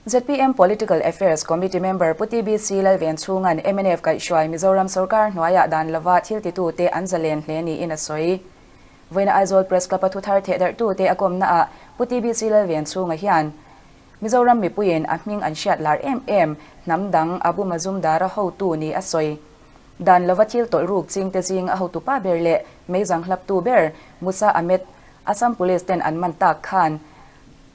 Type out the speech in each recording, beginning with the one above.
ZPM Political Affairs Committee member Pu TBC Lalvenchhunga'n mnf kaihhruai Mizoram sorkar hnuaiah dan lova thil titute an zalen hle niin a sawi. Vawiina Aizawl Press Club-a thuthar thehdarhtute a kawmnaah Pu TBC Lalvenchhunga hian Mizoram mipuiin a hming an hriat lar em em hnam dang Abu Mazumdar-a hotu ni a sawi. Dan lova thil tawlh ruk chingte zing a hotupa ber leh meizang hlaptu ber Musa Ahmed, Assam Police ten an man tak khan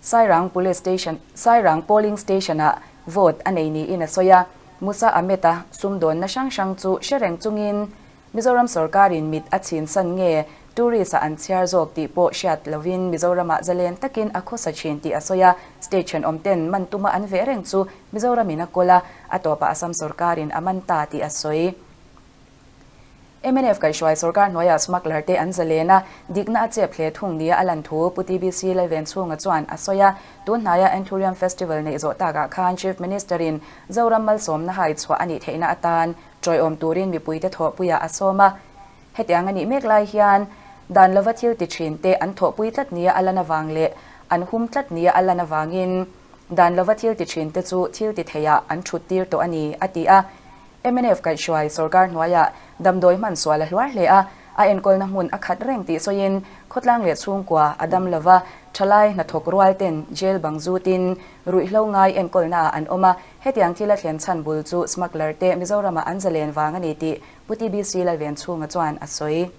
Sairang Police Station, Sairang Polling Station-ah vote a nei niin a sawi a. Musa Ahmed-a sumdawnna hrang hrang chu hre reng chungin Mizoram sorkarin mit a chhinsan nge tourist-a an chhiar zawk tih pawh hriat lovin Mizoramah zalen takin a khawsa thin tih a sawi a. State thenawmten man tuma an veh reng chu Mizoramin a kawl a, a tawpah Assam sorkarin a man ta tih a sawi. Mnf kaihhruai sorkar hnuaiah smuggler te an zalen a, dikna a chep hle thung nia a lan thu Pu TBC Lalvenchhunga chuan a sawi a. Tun hnaia Anthurium Festival neih zawh takah khan Chief Minister-in Zoram malsawmna hai chhuah a nih theihna atan tawiawm turin mipuite thawhpuiah a sawm a. Hetiang a nih mek lai hian dan lova thil ti thin te an thawhpui tlat nia a lan avang leh an hum tlat nia a lan avangin dan lova thil ti thin te chu thil ti theiah an thut tir tawh a ni, a ti a. Mnf kaihhruai sorkar hnuaiah damdawi hman sual a hluar hle a, a enkawlna hmun a khat reng tih sawiin khawtlang leh chhungkua a dam lova, thalai hnathawk rual ten jail bang zutin ruihhlo ngai enkawlnaah an awm a, hetiang thil a thlen chhan bul chu smuggler te Mizoramah an zalen vang a ni tih Pu TBC Lalvenchhunga chuan a sawi.